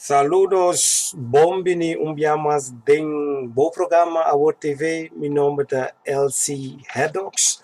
Saludos, bon bini un bia mas den bo programa Awor TV. Mi nomber ta Elsie Haddox.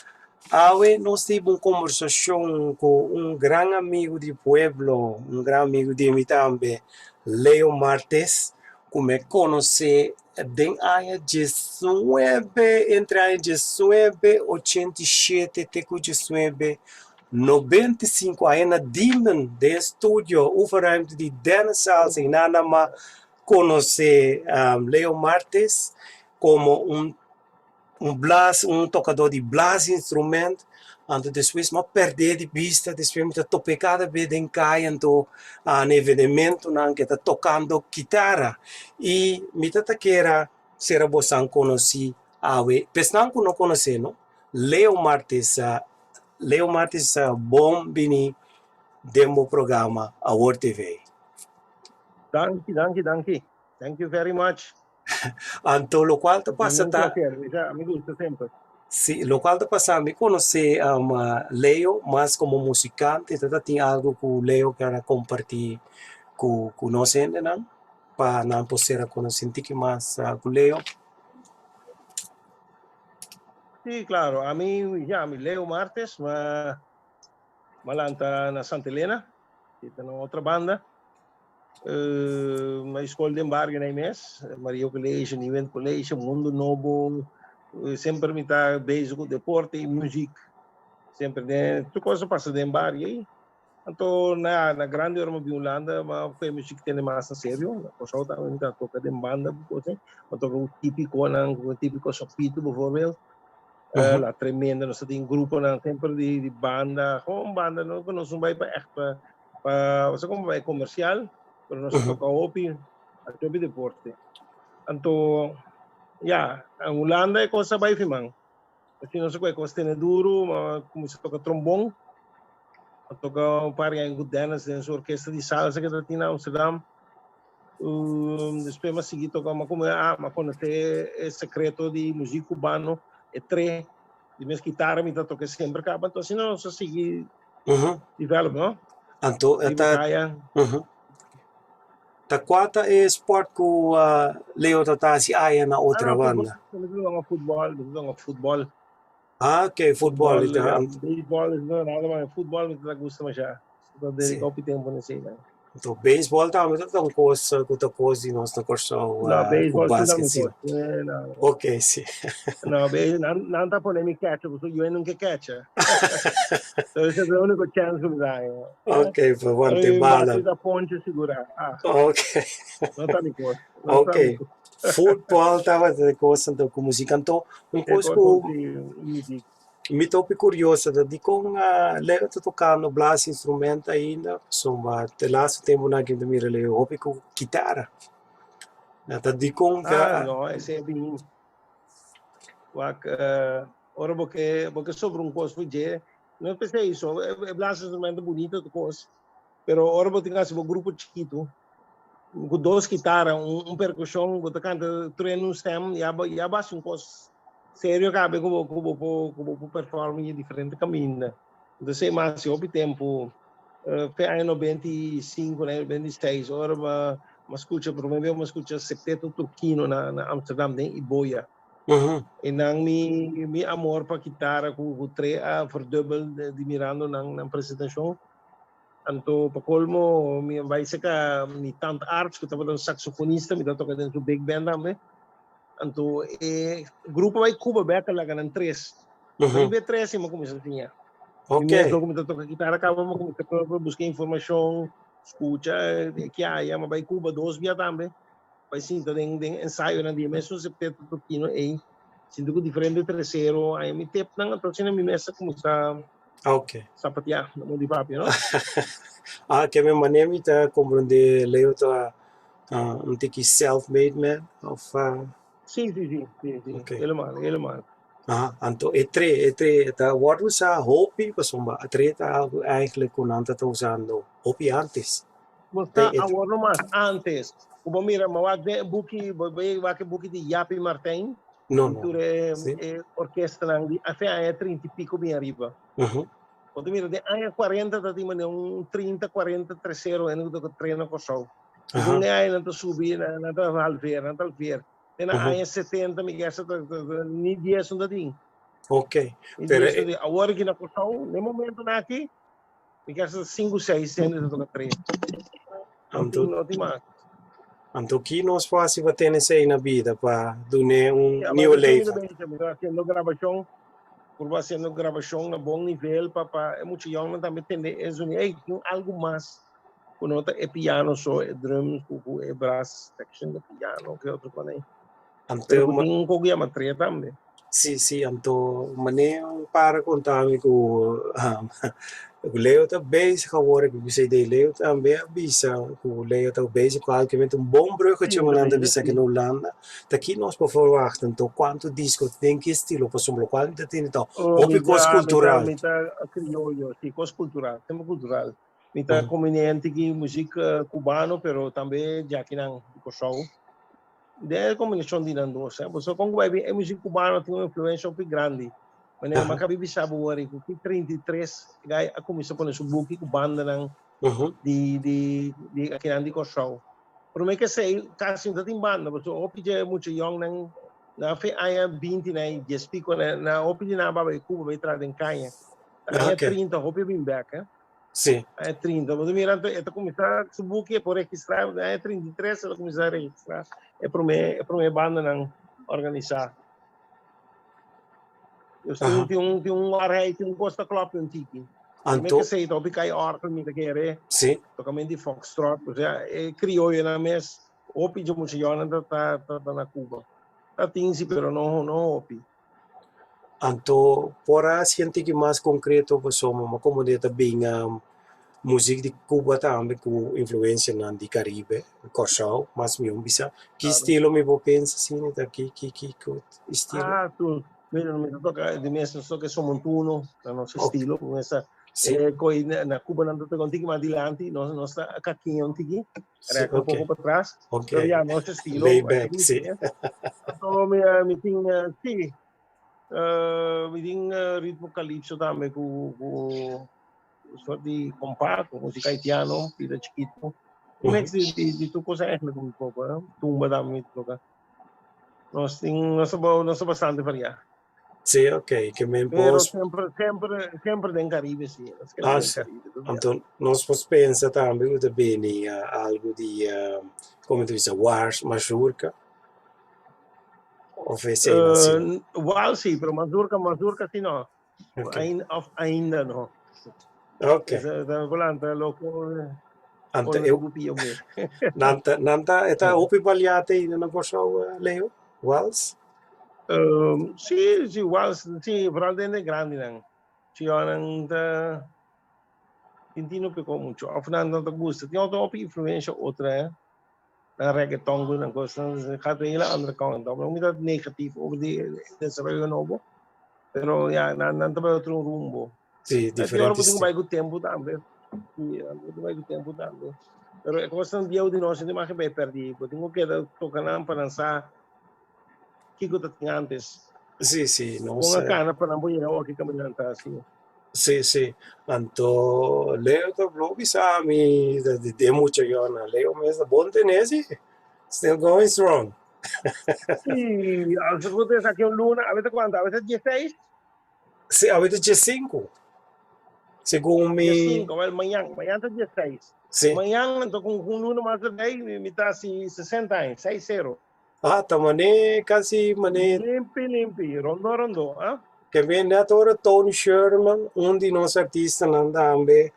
Awe nos tin un conversacion cu un gran amigo di pueblo, un gran amigo di mi tambe, Leo Martes, cu mi conoce den aña 19, entre aña 1987 te cu 1995 aña na Diemen, den studio oefenruimte di Dennis Salsa y nada mas conoce Leo Martes como un blaas, un tocador di blaasinstrument, anto despues mi a perde di bista, despues mi ta tope cada bes den caya anto na evenementonan ke ta tocando kitara y mi ta ta kera sera bosan conoci awe, pesnan cu no conoce no, Leo Martes, Leo Martes bon bini den bo programa Awor TV. Danki, danki, danki. Thank you very much. Anto locual ta pasa ta. Mi gusta semper. Si, locual ta pasa mi conoce Leo mas como musicante, ta tin algo cu Leo kier a comparti cu nos hendenan pa nan por ser a conoci un tiki mas cu Leo. Si, claro, ami ya mi Leo Martes, ma ma lanta na Santa Elena, ki ta na otra banda. Ma skol den bario na mes, Maria College, Nieuwend College, Mundo Nobo, semper mi ta bezig ku deporte i muziek. Semper den, tur kos a pasa den bario ei. Anto na na grandi ora mi bin Hulanda, mi kohe muziek tene mas na serio. Na Kòrsou tambe mi ta toka den banda ku kos ei. Mi toka ku típikonan, ku típiko Sopito bijvoorbeeld. La Tremenda, nos ta tin gruponan semper di di banda, gewoon banda, no ku nos no bai pa ègt pa pa osea komo bai komersial, pero nos ta toka hopi, hasi hopi deporte. Anto ya, na Hulanda e kos a bai fiman. Asina nos a kohe kos tene duru, mi a kuminsá toka trombon, a toka un par di aña ku Dennis den su orkesta di salsa ke ta tin na Amsterdam. Despues mi a sigui toka, mi a kuminsá, ah, mi a konosé e sekreto di muzik kubano, e tre, di mes kitara mi ta toka semper kaba. Anto asina nos a sigui develop, no? Anto e Riba ta kaya. Ta kua ta e sport ku Leo ta ta hasi aya na otra Ah, banda? futbol, mi ta hunga futbol, mi ta hunga futbol. Ah, ok, futbol. Futbol, ja, beisbol, no nada mas, futbol mi ta gusta masha. Mi ta Sí. dedica hopi tempo na esei nan. Anto beisbol tambe ta un kos ku ta kos di nos na Kòrsou No, ku beisbol sí ta basket mi sí. kos. Eh, no. Ok, sí. No, nan, nan ta pone mi catcher, pasobra yo nunca catcher. So ese es el único chance ku mi ta haña. Ok, pa Pero wante mi bala. bate ta ponche sigurá. Ah, Ok. no ta mi kos. No ta Ok. mi kos. Futbol tabata e kos anto ku musika. Anto un E kos kos ku di music. mi ta hopi kurioso ta dikon Leo ta tokando blaasinstrument ainda? Pasobra te laatste tempunan aki mi ta mira Leo hopi ku kitara. Ta dikon Ah, no, esei a bin wak ora bo ke bo ke sobra un kos fu dje, no es p'esei so, e blaasinstrument ta bunito tur kos, pero ora bo tin hasi bo grupo chikitu ku dos kitara, un perkushon, bo ta kanta tur hende un stem, ya bo ya bo hasi un kos serio kabe ku bo ku bo por ku bo por perform den diferente kaminda. Entonces e mas hopi tempu, fe aña 95, 96, ora bo a skucha prome bes bo a skucha Septeto Turquino na na Amsterdam den Iboya. E nan mi mi amor pa kitara ku ku tre a verdubbel di mirando nan nan presentashon. Anto pa colmo mi a bai cerca mi tandarts cu tabata un saxofonista, mi ta toca den su big band tambe. Anto e grupo bai Cuba bek a laga nan tres. Riba e tres mi a cuminsa siña. Mi mes loco mi ta toca kitara caba mi a cuminsa busca informacion, scucha ki aya. Mi a bai Cuba dos bia tambe. Bai sinta den den ensayonan di e mesun septeto Turquino ei, sinta ku diferente tresero, haña mi tepnan, anto asina mi mes a kuminsá sapateá na modo di papia, no? Ah, ke mi manera mi ta komprondé Leo ta un tiki self-made man òf? Sí, sí, sí, sí, sí, helemaal, helemaal. Aha, anto e tre, e tre ta wòrdu usá hopi pasobra e tre ta algu eigenlijk ku nan ta ta usando hopi ántes. Bo sa awor no mas, antes. Ku bo mira, bo wak den e buki, bo bo wak e buki di Jappie Martijn. No, no. Tur e, e orkestanan di afe aña 30 i piko bin ariba. Bo ta mira den aña 40 ta tin manera un 30, 40 tresero hende ku ta trena Kòrsou. Segun e añanan ta subi, nan ta halveer, nan ta halveer. Te na aña 70 mi guess ta ni 10 no ta tin. Ok. Ni 10 no tin. Awor aki na Kòrsou, na e momentonan aki, mi guess ta 5, 6 hende ta toka tres. No tin, no tin mas. Anto ki nos por hasi pa tene esei na bida pa dun'é un nieuwe leven? Mi ta hasiendo grabashon, purba hasiendo grabashon na bon nivel pa pa e mucha yòngnan tambe tende e zonido. Ey, tin algu mas ku no ta e piano so, e drums ku ku e brass section di piano ke otro kos ei. Anto Pero ku tin un koko yama tria tambe. Si, si, anto manera un para konta mi ku ku Leo ta bezig awor ku bisa di Leo tambe a bisa ku Leo ta bezig ku algu un bon bruggetje Sí, ku nan ta bezig, bisa sí. aki na Hulanda. Ta ki nos por verwacht anto kuantu disko den ki estilo pasobra lokual mi ta tende ta Oh, hopi mi kos ta, mi ta, kultural. mi ta krioyo, sí, kos kultural, tema kultural. Mi ta kombin'é ki muzik kubano pero tambe djakinan di Kòrsou. Den e kombinashon di nan dos. Pasobra kon ku bai bin e muzik kubano tin un influensha hopi grandi. Manera mi a kabi bisa bo wòri ku ki 33 gai a kuminsá pone su buki ku bandanan di di di akinan di Kòrsou. Promé ke esei kasi no ta tin banda pasobra hopi dje mucha yòngnan na fin aña binti nan i dies piko nan hopi di nan a bai Cuba bai traha den kaña. Aña 30 hopi a bin bèk. Sí. Aña 30. Bo ta mira anto e ta kuminsá su buki e por registrá aña 33 e ta kuminsá registrá e promé e promé bandanan organisá. Dus tin tin un tin un arhei tin un kos ta klòp un tiki. Promé Anto ke esei ta hopi kai òrgel mi ta kere Sí. tokamente di foxtrot osea e krioyonan mes hopi dje mucha yònan ta ta ta na Cuba. Ta tin si pero no no hopi. Anto por a hasi un tiki mas konkreto pasobra mi komo di ta bin muzik di Cuba tambe ku influensianan di Karibe, Kòrsou mas mihó bisa. Ki estilo mi por pensa asina ta ki ki ki estilo? Ah, tu, mira, mi ta toka di mes nos toka e somontuno, ta nos estilo, mester koi na Cuba nan ta toka un tiki mas dilanti, nos nos ta kakiña un tiki. Rek un poco para atrás. Pero ya, nos estilo. Laid back, sí. Anto mi, mi tin, sí, mi tin ritmo calypso tambe cu, cu soort di compa, cu musica haitiano, pida chiquito. Un mix di, di, di tur cosa eigenlijk un poco, eh. Tumba tambe mi toca. Nos tin, nos ta, nos ta bastante variá. Sí, ok, ke men Pero por semper, semper, semper den Caribe, sí. Nos keda Ah, den sí. Caribe, tur dia. Anto nos por pensa tambe ku ta bini algu di komo ta bisa wars, mazurka of esei no asina? Wals sí, pero mazurka, mazurka sí no. Ok. Ainda, of ainda no. Ok. Esa ta volanta loko. Anto Pone e ku pia me. nan ta nan ta e ta hopi baliate ainda na Kòrsou, Leo? Wals? Sí, sí, wals, sí, vooral den de grandinan. Chionan ta tin no pekó mucho. Of nan no ta gusta. Tin otro hopi influencia otro, eh. Nan reggaeton ku nan kosnan gaat een hele andere kant op. No mi ta negatief over di desaroyo nobo, pero ya, nan nan ta bai otro rumbo. Sí, Pero diferente bo tin ku estilo. bai ku tempu tambe. Sí, bo tin bai ku tempu tambe. Pero e kosnan bieu di nos no tin mag bai pèrdí. Bo tin ku keda toka nan pa nan sa kiko ta tin antes. Sí, sí, nos. Ponga kana pa nan por yega oki kaminda nan ta así. Sí, sí. Anto Leo ta blo bisa mi de, de mucha yona. Leo mes ta bon tenés, sí. Still going strong. Sí, als het goed is, aki un luna, a veces cuánto, a veces 16. Sí, a veces 15. Segun mi. 15, wel, mañan, mañan ta 16. Sí. Mañan, anto con un luna mas erbij, mi, mi ta así 60 años, 6-0. Ah, ta mané casi mané. Limpi, limpi, rondo, rondo, ah. Ke ben net ora Tony Sherman, un di nos artistanan tambe,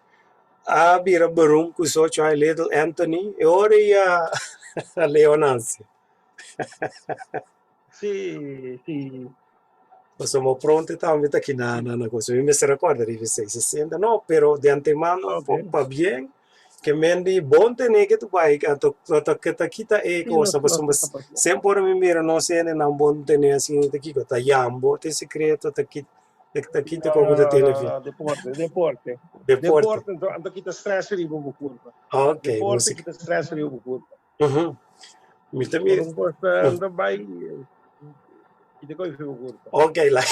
a bira beroemd ku socho ai Little Anthony, e ora i a Leo Nancy. Sí, sí. Pasobra pronto tambe ta kina na na cosa. Mi mester recorda riba esei 60 no, pero de antemano Okay. pabien ke men di bon tene ke tu bai anto ta ta kita e Sí, nos cosa nos pasobra ta papia. semper ora mi mira nos hendenan bon tene asina ta kiko ta yambo ta e secreto ta kita ta kita No, kon ku ta no, tene no, fi no, deporte, deporte. deporte. Deporte anto anto kita stress riba bo kurpa. Okay, Deporte música. kita stress riba bo kurpa. Uhum. Mi ta mira. Ora bo ta anda bai kita koi fi bo kurpa. Ok, la,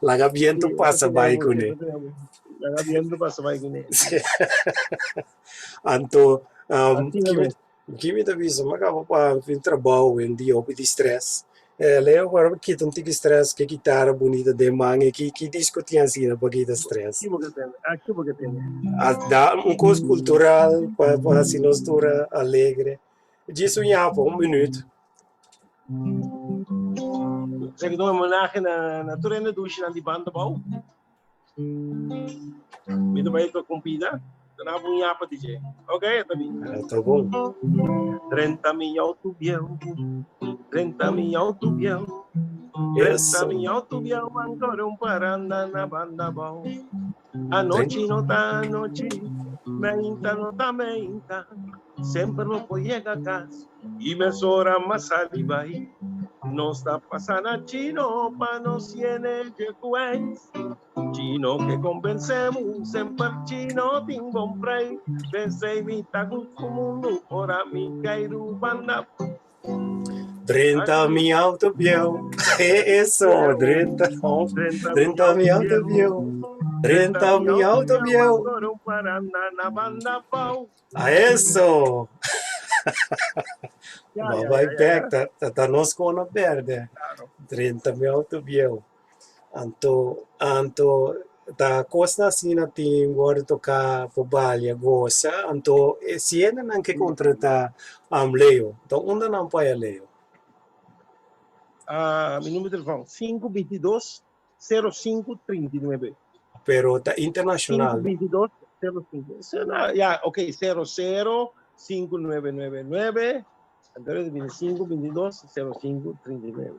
laga biento Sí, pasa bai kuné. Laga biento pasa bai kuné. Anto, Asina Kimi, mes. Kimi ta bisa, m'a kaba pa fin trabou un dia hopi di stress. Leo awor a kita un tiki stress ke kitara bunita den man e ki ki disco tin asina pa kita stress. Aki bo ke tende, aki bo ke tende. A da un kos kultural pa pa hasi nos tur alegre. Djis un yapa, un minuut. Esaki ta un homenahe na na tur hende dushinan di Banda Bou. Mi ta bai pa kumpida, ta na un yapa di dje. Ok, ta bin. Ta bon. Drenta mi auto bieu, drenta mi auto bieu, drenta mi auto bieu, ancora un paranda na Banda Bou. Anochi no ta anochi, meinta no ta meinta. Semper bo por yega cas y mesora m'a sali bai. Nos ta pasa na Chino pa nos yene dje cu ijs. Chino ke convencemu, semper Chino tin bon prei. P'esey mi ta gusta mundu ora mi keiru banda. Drenta mi auto bieu. Eso, drenta, drenta mi auto bieu. Drenta mi auto bieu. A eso. Ma bai bek, ta, ta nos kona berde. Drenta mi auto bieu. Anto, anto ta kosnan asina tin wòrdu toká por balia, gosa. Anto e si hendenan ke kontratá Leo, ta unda nan por haya Leo? Ah, mi numero di telefòn, sinku bintidos, sero sinku, trinta i nuebe. Pero ta internashonal. Sinku bintidos, sero sinku. Ya, ok, sero sero, sinku nuebe nuebe nuebe. Anto ta bini sinku bintidos, sero sinku, trinta i nuebe.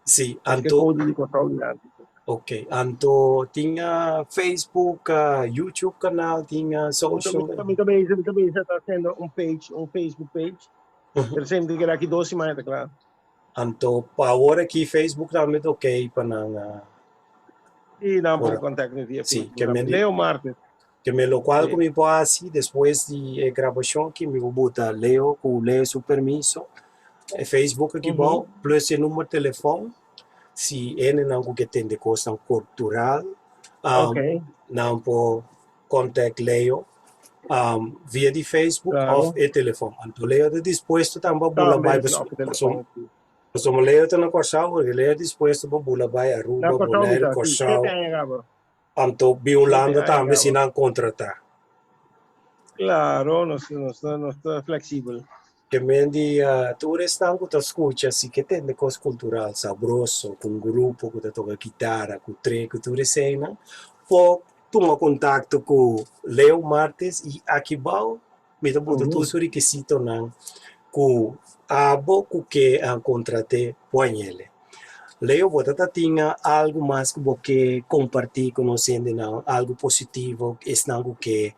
Sí, anto. Kódigo di Kòrsou dilanti. Ok, anto tin Facebook, YouTube kanal, tin social. Mi ta bezig, mi ta bezig ta hasiendo un page, un Facebook page. Pero semper tin keda aki dos siman e ta kla. Anto pa awor aki Facebook tambe ta ok pa nan. Sí, nan por contact mi via Sí, Facebook. ke men di- Leo Martes. Ke men lokual Sí. ku mi por hasi despues di e grabashon aki mi por buta Leo ku Leo su permiso e Facebook aki bou plus e number telefòn si hendenan ku ke tende kosnan kultural Ok. nan por contact Leo via di Facebook Claro. of e telefòn. Anto Leo ta dispuesto tambe pa bula Tambe bai of pasobra telefòn, sí. pasobra Leo ta na Kòrsou, Leo dispuesto pa bula bai Na Aruba, Kòrsou mi Bonaire, ta, sí. Kòrsou. Shete aña kaba. Anto bin Hulanda Shete aña tambe si kaba. nan kontratá. Claro, nos nos ta nos ta flexibel. Ke men di tur esnan ku ta skucha si ke tende kos kultural sabroso ku un grupo ku ta toka kitara ku tre ku tur eseinan por tuma kontakto ku Leo Martes i aki bou mi ta buta tur su rekisitonan ku abo ku ke a kontrat'é por añele. Leo, bo ta ta tin algu mas ku bo ke kompartí ku nos hendenan, algu positivo, esnan ku ke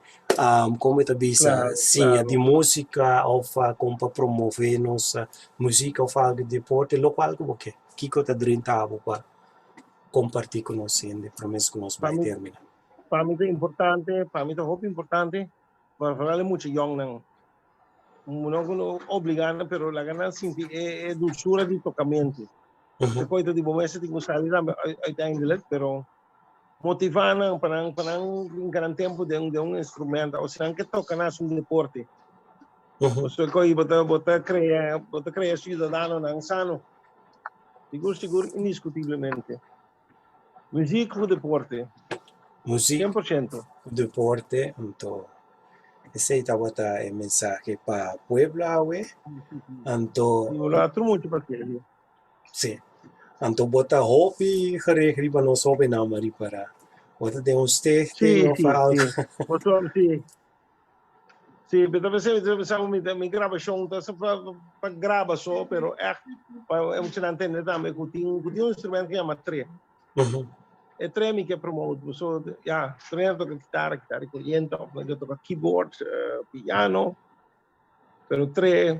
komo e ta bisa siña di músika òf kon pa promové nos músika òf algu di deporte, lokual ku bo ke, kiko ta drenta abo pa kompartí ku nos hende promé ku nos bai terminá? Pa mi ta importante, pa mi ta hopi importante, vooral e mucha yòngnan. No ku no obligá nan, pero laga nan sinti e dulsura di tokamentu. E kos ta di bo mester tin ku sali tambe uiteindelijk, pero motivá nan pa nan pa nan brinka nan tempu den den un instrumento o si nan ke toka nan hasi un deporte. Pasobra e kos bo ta bo ta krea bo ta krea siudadanonan sano. Sigur sigur indiskutiblemente. Muziek ku deporte. Muziek 100%. ku deporte, anto esei tabata e mensahe pa pueblo awe. Anto Stimulá tur mucha pa kere. Sí. Anto bo ta hopi gerig riba nos hobennan, ma ripará. Bo ta den un stichting Sí, of sí, algo. sí. Bo sí. Sí, mi ta pensá, mi ta pensá mi, mi grabashon ta pa, pa graba so, pero echt pa e muchanan tende tambe ku tin ku tin un instrumento ku yama tre. E tre mi ke promote, so ya, tre toka kitara, kitara di koriente, of nan ke toka keyboard, piano, pero tre,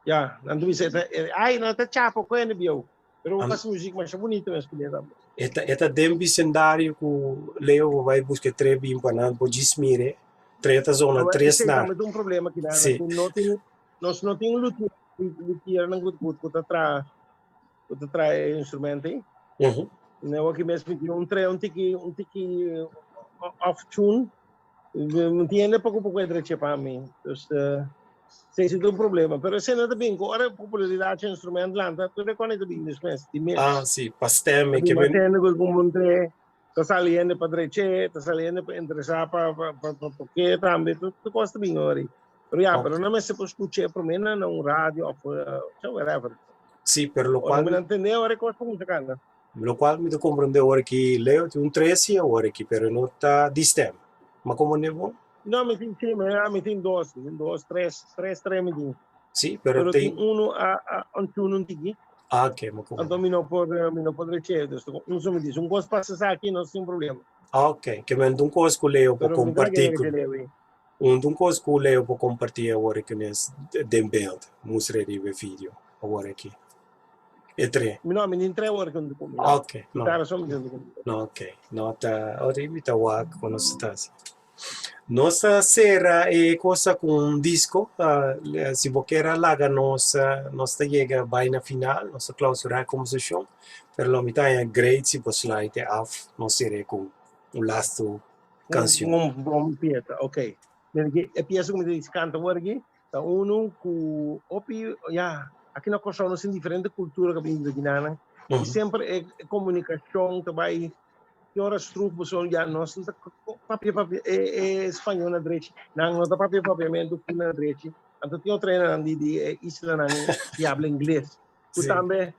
ya, nan ta bisa, ay, nan ta chapa ku hende bieu. Pero bo hasi muzik masha bunito mes ku tambe. E ta e ta den bisendario ku Leo bo bai buska e tre bin pa nan bo djis mire. Tre ta zona Awe tres esei na. tambe ta un problema ki nan Sí. ku no tin nos no tin luthier luthiernan ku ku ku ta traha ku ta traha e instrumento ei. Mhm. Neu aki mes mi tin un tre un tiki un tiki off tune. Mi tin hende poko poko e drecha pa mi. Dus esei ta un problema. Pero esei no ta bin ku ora popularidat dje instrument lanta, tur e kos ta bin despues di mes. Ah, si, pa stem e ke men. Hende ku kumpuntr'é, ta sali hende pa drech'é, ta sali hende pa interesá pa tok'é tambe, tur kos ta bin ora ei. Pero ya, pero no mester por skuch'é promé na un radio òf whatever. Si, pero lokual. Ora mi nan tend'é ora e kos ta kuminsá kanta. Locual mi ta comprende awor aki, Leo tin un tresi awor aki, pero no ta di stem. Ma comprende bo? No, mi tin sí, mi tin dos, mi tin dos, tres, tres, tres mi tin. Sí, pero, pero tin uno a un tune un tiki. Ah, ok, ma comprende. Anto mi no por, mi no por reche, dus un so mi dice, un cos pasa sa aki, no sin problema. Ah, ok, ke men un cos ku Leo por comparti ku un cos ku Leo por comparti awor aki nes den beeld, mustra riba e video awor aki. E tre. Mi no, mi tin tre ora ku mi ta kumi. Ok, no. Kitara so mi tin ta kumi. No, ok. No ta, ora mi ta wak ku nos ta hasi. Nos ta sera e cosa ku un disco. Si bo kier a laga nos, nos ta yega bai na final, nos ta clausura e conversacion, pero lo mi ta haña great si bo sluit e af, nos sera e ku un lastu cancion. Un bon pieza, ok. E pieza ku mi ta disi kanta awor aki, Ta unu ku hopi, ya, aki na Kòrsou nos tin diferente kultura ku a bini di nan. I semper e komunikashon ta bai ki ora struf boso ya nos no ta papia papia e e spañó na drechi, nan no ta papia papiamentu ku na drechi. Anto tin otro hendenan di di e islanan di habla ingles ku tambe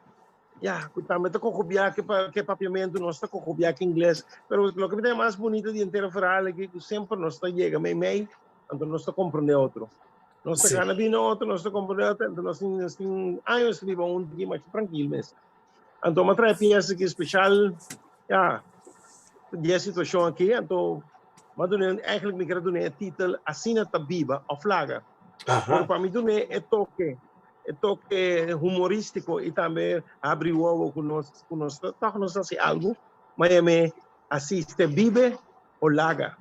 ya ku tambe ta kokobiá ke ke papiamentu, nos ta kokobiá ke ingles. Pero loke mi ta mas bunito di henter e verhaal aki ku semper nos ta yega meimei. Anto nos ta comprende otro. Nos ta gana bini otro, nos ta comprende otro, anto nos tin, nos tin años riba un tiki mas trankil mes. Anto mi a trae pieza aki special, ya, di e situacion aki, anto mi a duna, eigenlijk mi kier a duna e titel Asina ta biba of laga. Pero pa mi duna e toke, e toke humoristico y tambe habri wowo cu nos, cu nos ta, toch nos ta haci algo, mi a yam'e Así se vive o laga.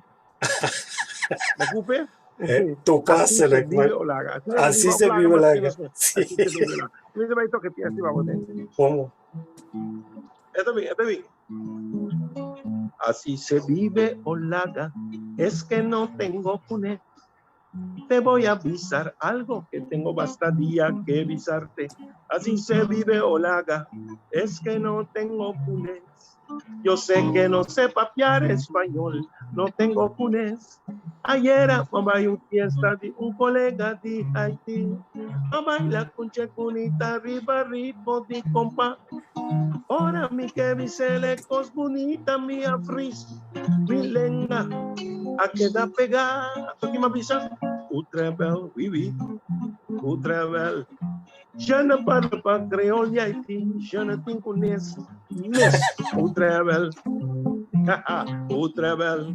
Makupe? Toepasselijk. Así se vive o laga. Así se vive o laga. Así se vive o laga. Mi ta bai toke pies pa bo den. Como? Eta bin, eta bin. Así se vive o laga, es que no tengo cune. Te voy a avisar algo que tengo basta día que avisarte. Así se vive o laga, es que no tengo cunes. Yo sé que no sé papiar español, no tengo cunes. Ayer a un fiesta de un colega de Haití. A bailar con checunita riba ritmo de compa. Ora mi ke bisele cos bonita mi afris. Mi lenga a keda pegá. Anto ki m'a bisa? U trebel, oui, oui, u trebel. Je ne parle pas creole di Haiti, je ne tin ku nes, mes. U trebel, u trebel.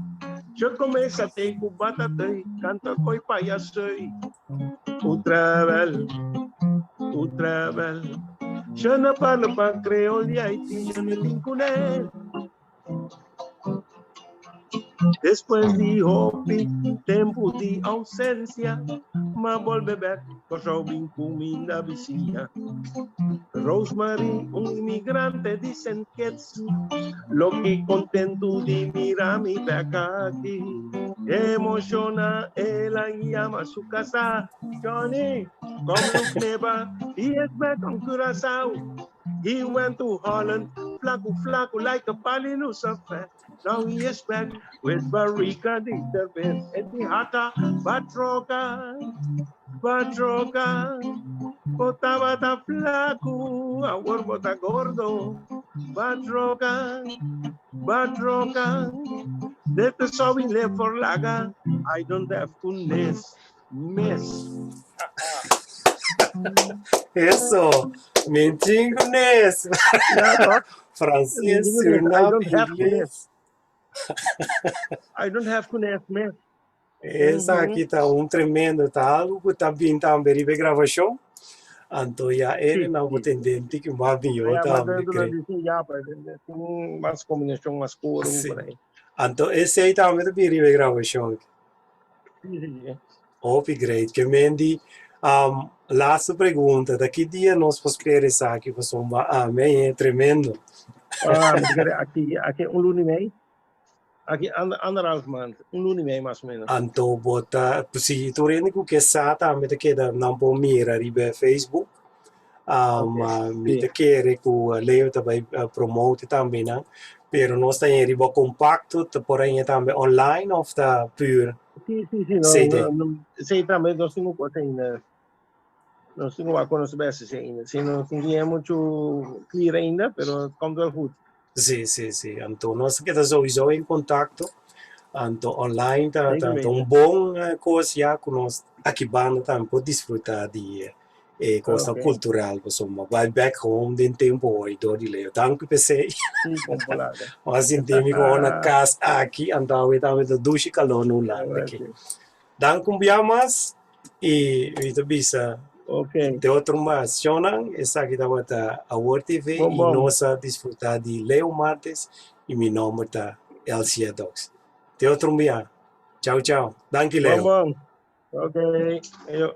Je come satei ku batatei, kanta koi payasei. U trebel, u trebel. Je ne parle pas creole di Haiti, je ne tin ku nes. Despues di hopi tempu di ausencia, m'a bolbe bek Kòrsou bin kuminda bisiña. Rosemary, un imigrante di Saint Kitts, loki kontentu di mira mi bek aki. Emoshoná el a yama su kasá, Johnny, kom look neba, he is back on Curaçao. He went to Holland, flaku flaku like a pali lucifer. Now he is back with barrica di cerveza e di hata batroka, batroka. Bo tabata flaku, awor bo ta gordo. Batroka, batroka. Dit is how we live for laga. I don't have to miss. Mes. Eso, mi tin kunes. Ja, toch? Franses, I Surinam, don't have Ingles. I don't have kunes mes. Esaki ta un tremendo, ta algo ku ta bin tambe riba e grabashon. Anto ya ene nan bo tendente ki mas mihó Ja, maar tambe, dat creo. is ja, maar tin mas kombinashon, mas koro Sí. por ahí. Anto esei tambe ta bin riba e grabashon. Hopi great. Ke men di, laatste pregunta, ta ki dia nos por spera esaki pasobra ami e tremendo. Ah, mi ta kere aki, aki un luna i mei. Aki anderhalf maand, un luna i mei mas o menos. Anto bo ta, si tur hende ku ke sa tambe ta keda nan por mira riba Facebook. Mi ta kere ku Leo ta bai promote tambe nan, pero nos ta hei riba kompakto, ta por hei tambe online of ta pur Sí, sí, sí, no, CD? no, no, sí, tambe nos tin un kos ainda. Nos tin ku wak kono su best sí ainda. Sí, nos tin ki muchu clear ainda, pero het komt wel goed. Sí, sí, sí. Anto nos ta keda sowieso en contacto. Anto online ta, ta, ta un bon kos ya ku nos aki banda tambe por disfruta di e kosnan cultural pasobra bai back home den tempo hoy dor di Leo. Danki p'esei. Sí, kompolada. Mi a sinti mi komo na kas aki, anto awe tambe ta dushi kalor na Hulanda aki. Danki un bia mas i mi ta bisa te otro mas. Shonnan, esaki tabata Awor TV i nos a disfruta di Leo Martes i mi nomber ta Elsie Dox. Te otro un bia. Chao chao. Danki Leo. Bon bon. Ok. Ayo.